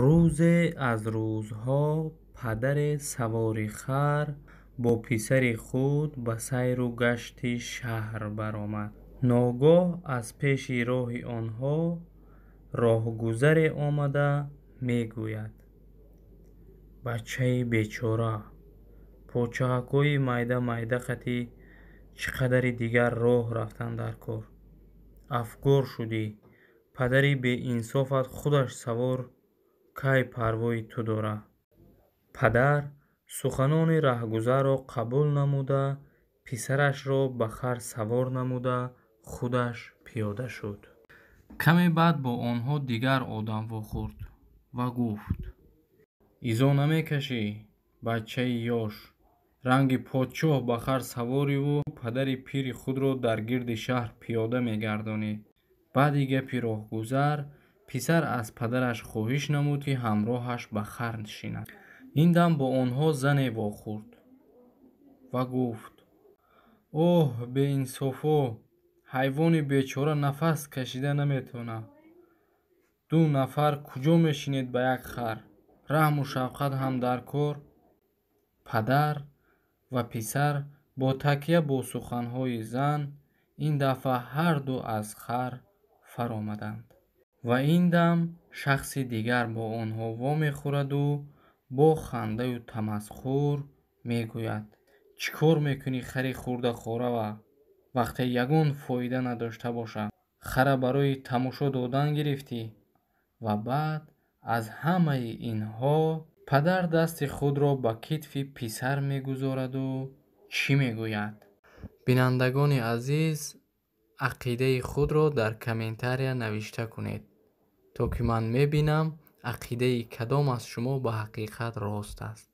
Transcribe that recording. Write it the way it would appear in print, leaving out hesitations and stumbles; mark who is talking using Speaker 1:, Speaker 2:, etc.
Speaker 1: Рӯзе аз рӯзҳо падаре савори хар бо писари худ ба сайру гашти шаҳр баромад. Ногоҳ аз пеши роҳи онҳо роҳгузаре омада мегӯяд: «Бачаи бечора, почаҳакҳои майда-майда қатӣ чӣ қадари дигар роҳ рафтан дар кор? Афгор шудӣ, падари беинсофат худаш савор кай парвои ту дора?» Падар суханони раҳгузарро қабул намуда, писарашро ба хар савор намуда, худаш пиёда шуд. Каме баъд бо онҳо дигар одам вохӯрд ва гуфт: «Изо намекашӣ, бачаи ёш, ранги подшоҳ ба хар савориву падари пири худро дар гирди шаҳр пиёда мегардонӣ». Баъди гапи роҳгузар писар аз падараш хоҳиш намуд, ки ҳамроҳаш ба хар нишинад. Ин дам бо онҳо зане вохӯрд ва гуфт: «Оҳ, беинсофо, ҳайвони бечора нафас кашида наметавонад. Ду нафар куҷо мешинед ба як хар? Раҳму шафқат ҳам дар кор». Падар ва писар бо такя бо суханҳои зан ин дафъа ҳарду аз хар фаромаданд. Ва ин дам шахси дигар бо онҳо вомехӯраду бо хандаю тамасхур мегӯяд: «Чӣ кор мекунӣ, хари хурдахорава, вақте ягон фоида надошта бошад? Хара барои тамошо додан гирифтӣ». Ва баъд аз ҳамаи инҳо падар дасти худро ба китфи писар мегузораду чӣ мегӯяд? Бинандагони азиз, ақидаи худро дар комментария навишта кунед, то ки ман мебинам, ақидаи кадом аз шумо ба ҳақиқат рост аст.